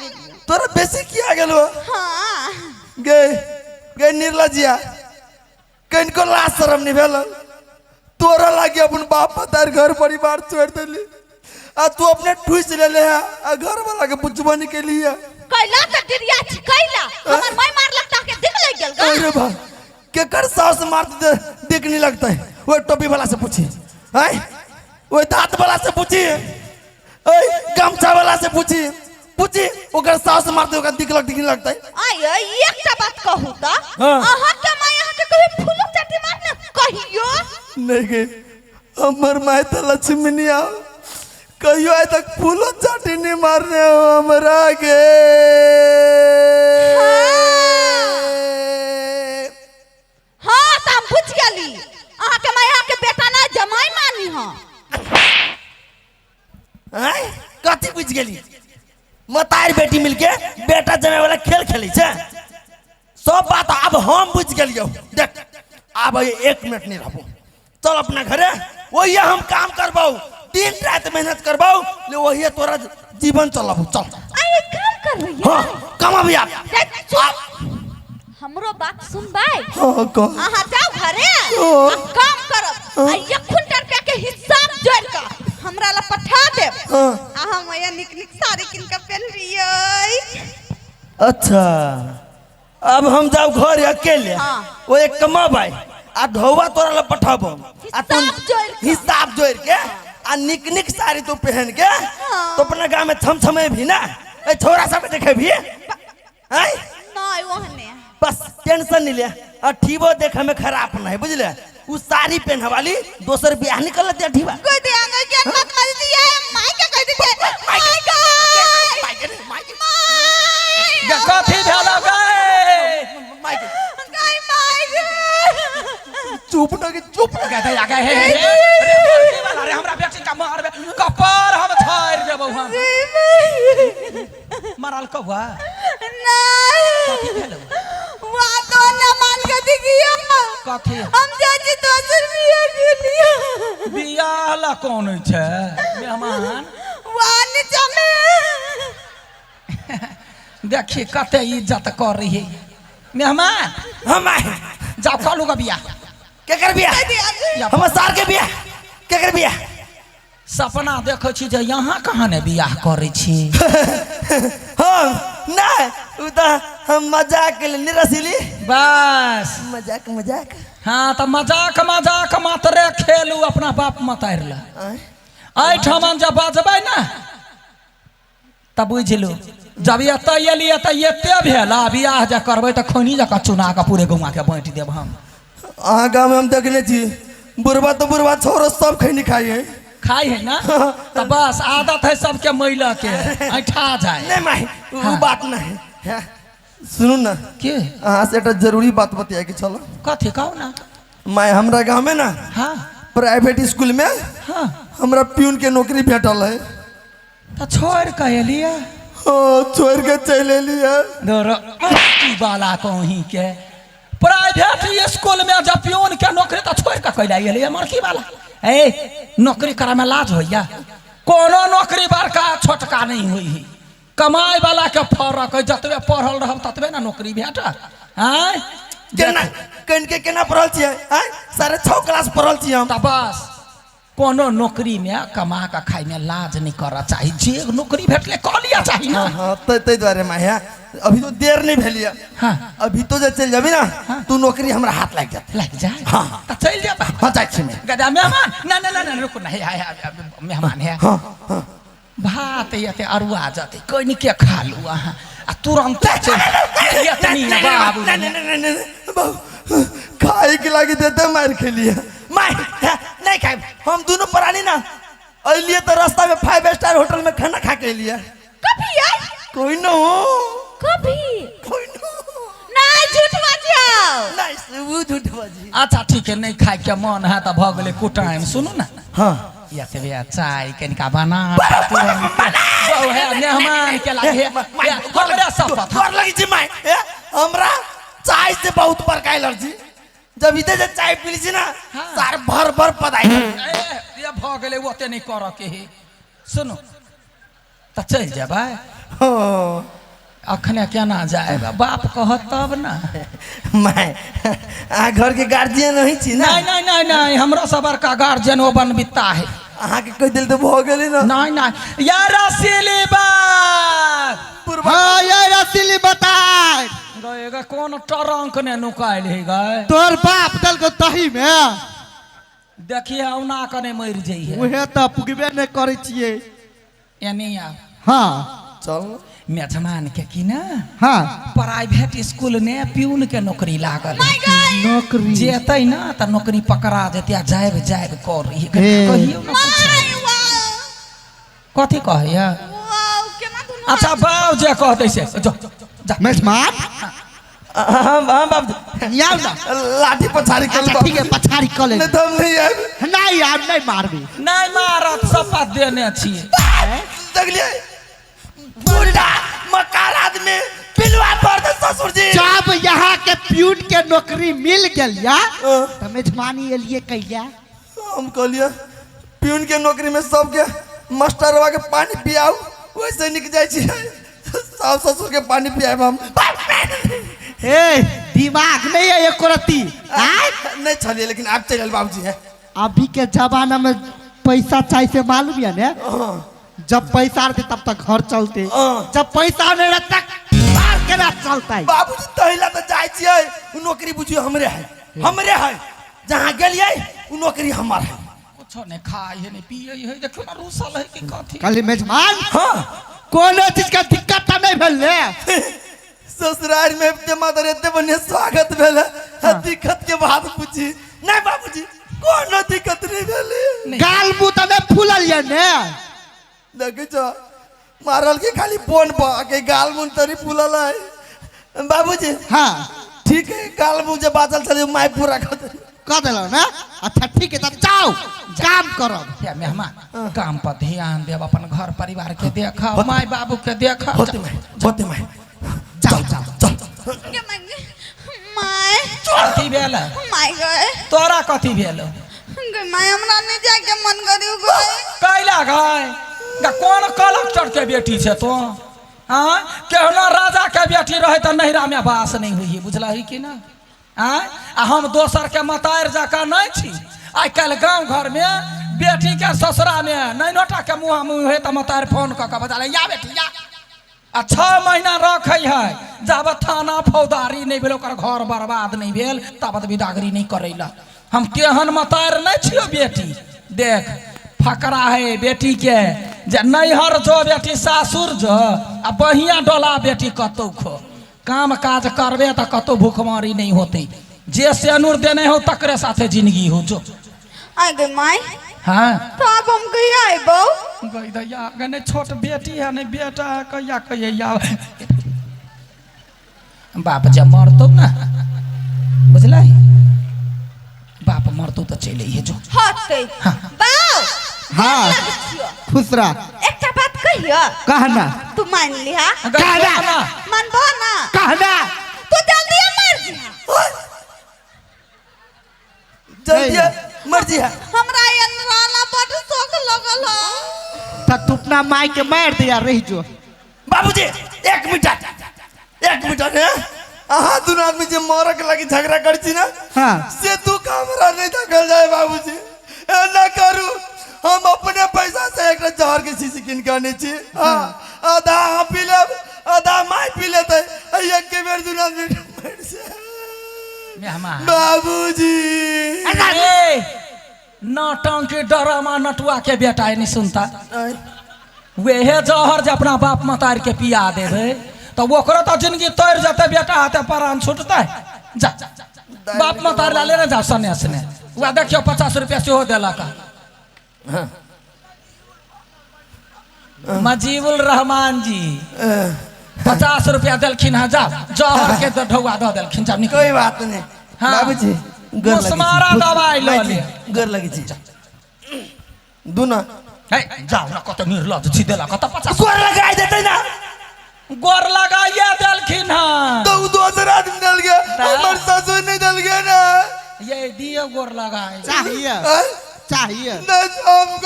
गेलियो। तोरा बेसी किया गेलो? हाँ। गे गे निर्लजिया, कनिको लाज शरम नहीं भेल तोरा लागी? अपन बाप तार घर परिवार छोड़ देली आ तू अपने ठूस लेले है आ घर वाला के पुछबो नहीं केली है। कैला त डिरिया छी, कैला हमर माय मारलक त के दिख लग गेल गा? अरे बा, केकर सास मारते देख नहीं लगता है? वो टोपी वाला से पूछी हैं, वो दांत वाला से पूछी, ओए गमछा वाला से पूछी, पूछी ओकर सास मारते ओकर दिख लग दिख नहीं लगता है। आय, एकटा बात कहू त? हाँ। अहाँ के माय अहाँ के कभी फूलो चाटी मारने कहियो? नहीं गई, हमर माय तो लक्ष्मी आओ, कहियो आय तक फूलो चाटी नहीं मारने हो हमरा के। हाँ, त हम बुझ गेली, अहाँ के माय अहाँ के बेटा ना जमाई मानी। हाँ। आँय, कथी बुझ गेली? मतार बेटी मिलके बेटा जमाई वाला खेल खेलै छै। सब बात आब हम बुझ गेलियौ। देख, आब एक मिनट नहीं रहबो, चल अपना घरे, वही हम काम करबौ, दिन रात मेहनत करबौ ले, वही तोरा जीवन चलबौ। चल। आय, काम करबै? हाँ, कमाबी आप। हमरो बात सुनबै? हाँ, कह। अहाँ जाओ घरे। हाँ। आ काम करब आ 1 कुंटल रुपया के हिसाब जोड़ के हमरा ला पठा देब। हाँ। आ हम यहाँ निक निक साड़ी किन के पहनबियै। अच्छा, अब हम जाओ घर अकेले? हाँ। वो एक कमाबै आ ढौवा तोरा ला पठाबो आ तू हिसाब जोड़ के। हिसाब जोड़ के आ निक निक साड़ी तू पहन के हाँ। तो अपना गांव में छम छमे भी ना, ए छोरा सब देखे भी आय। नहीं, ओहने। बस, टेंशन नहीं ले। आ ठीबो देखे में खराब नहीं, बुझले? उ साड़ी पहने वाली दोसर बियाह निकल दे ठीबा। कोई दे आंगे के मत मत दिया माय के कह दिए माय के। माय के नहीं, माय के। My. कथी भेल गे? माय के। गाय my गे। चुप न के, चुप न। गए आ गए हे हे रे मरकी वाला रे, हमरा बेटी का मारबे कपार हम छाड़ देबौ। हम मरल कौआ? नहीं। कथी भेलौ? वहाँ तो न मान के दिखिया। कथी? हम चाची दोसर बियाह के लिए। बियाह ला कोन छै मेहमान? वहाँ नीचा में। देखी कते इज्जत कर रही है मेहमान। हम आए। जाओ कलू का बियाह। केकर बियाह? या। हमर सार के बियाह? केकर बियाह? सपना देखै छी जे यहाँ कहाँ ने बियाह करै छी। हम नहीं, उ तो हम मजाक के लिए निरसिली। बस। मजाक मजाक। हाँ, तऽ मजाक मजाक मात्रे खेलू अपना बाप मतारि ला। आँय? एहिठाम जब बजबै ने तऽ बुझि लू, जब एतऽ एलियै तऽ एते भेल आ बियाह जे करबै तऽ खैनी जकाँ चुना कऽ पूरे गौआके बाँटि देब हम। अहाँ गाँव में हम देखने छी, बुढ़वा तो बुढ़वा, छोरो सब खैनी खाई है। खाइ है ना, तऽ बस आदत है सबके मैला के ऐठा जाय। नहीं माई, उ हाँ। बात नहीं है। सुनू ना। के? अहाँ से एकटा जरूरी बात बतिया के चलो। कथी, कहू ना। माय, हमरा गाँव में ना प्राइवेट स्कूल में हमरा प्यून के नौकरी भेटल है। तऽ छोड़ि कऽ एलियै? हाँ, छोड़ के चलि एलियै। की वाला कहीं के प्राइवेट स्कूल में जब प्यून के नौकरी तऽ छोड़ि कऽ कैला एलियै मरकी वाला? ए, नौकरी करे में लाज होइया? कोनो नौकरी बड़का छोटका नहीं होई है, कमाए वाला के फरक है। जतबे पढ़ल रहब ततबे ना नौकरी भेटत। आँय? केना कन के केना पढ़ल छियै? आँय, 6.5 क्लास पढ़ल छियै हम। तऽ बस, कोनो नौकरी में कमा कऽ खाय में लाज नहीं करऽ चाही। जे नौकरी भेटले कऽ लिअ चाही ना। हाँ, ताहि दुआरे माय, अभी तो देर नहीं भेलियै। अभी तो जे चलि जेबी ना तू, नौकरी हमरा हाथ लागि जेतै। लागि जाए? हाँ। तऽ चलि जेबै? हाँ, जाइ छी मैं। गदा मेहमान, ना ना ना ना, रुकू ना। हे हे, हे, मेहमान है। हाँ हाँ भात एते अरुआ जतै, कनिके खा लू अहाँ आ तुरंत चलि एतनी बाबू। नहीं नहीं नहीं नहीं नहीं, बाबू, खाए के लागी देते मार खेलिए मार नहीं खाए हम दोनों प्राणी ना। अलिए तो रास्ता में 5 स्टार होटल में खाना खा के लिए। कभी यार? कोई न हो। कभी? कोई न। नहीं, झूठ बजाओ। नहीं, वो झूठ बाजी। अच्छा ठीक है, नहीं खाए के मन है तऽ भऽ गेलै कुटाइम। सुनू ना। हाँ। एतबे चाय कनिका बना तुरंत बहु है मेहमान के लागे हमरे शपथ। डर लगी छी माय। ए, हमरा चाय से बहुत बड़का एलर्जी। जब इधर से चाय पी ली ना, सार भर भर पदाई। ए, ये भऽ गेलै, ओते नहीं करऽ के है। सुनू, तऽ चलि जेबै? हाँ। अखने केना जाएब? बाप कहत तब ना। My, अहाँ घर के गार्जियन नहीं छी ना? नहीं नहीं नहीं नहीं, हमरो से बड़का गार्जियन ओ बनबिता है। अहाँ के कहि देल तऽ भऽ गेलै ना। नहीं नहीं यार रसीली बात। हाँ ये रसीली बताए गए गए कौन ट्रंक ने नुकायल है गए? तोर बाप दल को तही में देखिए औना कने मर जइहे। उहे तऽ पुगबे नहीं करै छियै। एने आ। हाँ चल मेजमान के की ना? हाँ प्राइवेट स्कूल ने प्यून के नौकरी लागल। नौकरी जेतै ना तऽ नौकरी पकड़ा जेतै आ जायब जायब कर कहियो ना कुछ। कथी कहैया? अच्छा बाप जे कहतै से जो जा। मेजमान हम बाप यार ना लाठी पछाड़ी कर। अच्छा ठीक है पछाड़ी कर ले। नहीं तो हम नहीं आएब। नहीं आएब, नहीं मारबी। नहीं मारत, शपथ देने छियै। देखलियै बूढ़ा मकार आदमी पिलुआ पर दे ससुर जी। जब यहाँ के प्यून के नौकरी मिल गेल या तो मेजमानी एलिए कहिया? हम कहलिए प्यून के नौकरी में सबके मास्टरवा के पानी पियाऊ वैसे निक जाय छी, सास ससुर के पानी पियाब हम। ए दिमाग नहीं है एको रत्ती। नहीं छलिए लेकिन आप चल बाबूजी है। अभी के जमाना में पैसा चाहिए से मालूम है ने? जब पैसा रहते तब तक घर चलते, जब पैसा नहीं रहता घर केना चलता है? बाबूजी तहिला तो जाय छियै, उ नौकरी बुझियो हमरे है, हमरे है। जहाँ गेलियै उ नौकरी हमर है। कुछो नहीं खाय है नहीं पिए है, देखियो ना रूसल है कि कथी। कहली मेजमान हाँ कोनो चीज का दिक्कत तो नहीं भेल ने? ससुराल में एते मातर एते बढ़िया स्वागत भेल है, दिक्कत के बात पूछी नहीं बाबूजी, कोनो दिक्कत नहीं भेल। गाल मुंह तो नहीं फूलल ये ने? देखै छो मारल के खाली बोन पा के गाल मुंह तरी फूलल है बाबूजी। हाँ ठीक है, गाल मुंह जे बाचल छलै my पूरा कर कह देलौ ना? अच्छा ठीक है तब जाओ काम करब। या मेहमान काम पर ध्यान देब, अपन घर परिवार के देखा, my बाबू के देखा। होते my, होते my, जाओ जाओ चल। My कथी भेल? My गए तोरा कथी भेल? My हमरा नहीं जाए के मन करियो गए। कैला गए? कौन कलेक्टर के बेटी छे तो? हाँ केहनो राजा के बेटी रहे तो नैहरा में बास नहीं हुई, बुझलही कि ना? आँ आ हम दोसर के मतार जकाँ नहीं छी। आइ काल्हि गाँव घर में बेटी के ससुरा में नैनोटा के मुँह मुँह है तो मतार फोन कऽ के बजा ले या बेटी या, आ 6 महीना रखै है, जाबत थाना फौजदारी नहीं भेल ओकर घर बर्बाद नहीं भेल ताबत बिदागरी नहीं करैला। हम केहन मतार नहीं छियो बेटी। देख फकरा है बेटी के जे नैहर जो बेटी सासुर जो आ बहिया डोला बेटी कतौ खो, काम काज करबे तो कतौ भूखमरी नहीं होते, जे सेनुर देने हो तकरे साथे जिंदगी हो जो। आ गई my. हाँ तो अब हम कहिया अयबौ? गई दैया गए, नहीं छोट बेटी है नहीं बेटा है, कहिया कहिया बाप जब मरतौ ना बुझलै, बाप मरतौ तो चलि अइहे जो। होतै बाउ। हाँ खुश रह। एकटा बात कहियो? कहना। तू मान लिहा? कहना। मानबो ना? कहना। तू जल्दी मर जिहा। जल्दी मर जिहा। हमरा अनराला बड शौक लगल ह। त तू अपना माई के मार दिया रही जो। बाबूजी एक मिनट एक मिनट ने अहाँ दुनू आदमी जे मरक लगी झगड़ा कर छी ना? हाँ से तू हमरा नहीं देखल जाए बाबूजी, एना करू हम अपने पैसा से एक जहर के शीशी कीन के आनै छी। हाँ आधा अहाँ पी लेब आधा my P लेतै, एक के बेर दुनू आदमी मरि जाए। मेहमान बाबूजी नौटंकी डरामा नटुआ के बेटा नहीं सुनता, वेहे जहर जे अपना बाप मतार के पिया देबे तो ओकरो तो जिंदगी तर जते, बेटा हाथे प्राण छूटतै। जा बाप मतार ला लेने जाओ सने सने, वह देखियो 50 रुपया सेहो देलक। मजीबुल रहमान जी 50 रुपया देलखिन हँ, जाओ जहर के ढौआ दऽ देलखिन, जाओ निकल। कोई बात नहीं हाँ। बाबूजी मुसमारा दवाई लऽ ले। गोर लगै छी दुना। जाओ ना कत निर्लज छी, देलक त 50 गोर लगाइ देतै ना? गोर लगाइए देलखिन हँ तो दोसर आदमी दल गया, हमर ससुर नहीं दल गया ना। ये दियो गोर लगाए चाहिए चाहिए नहीं हम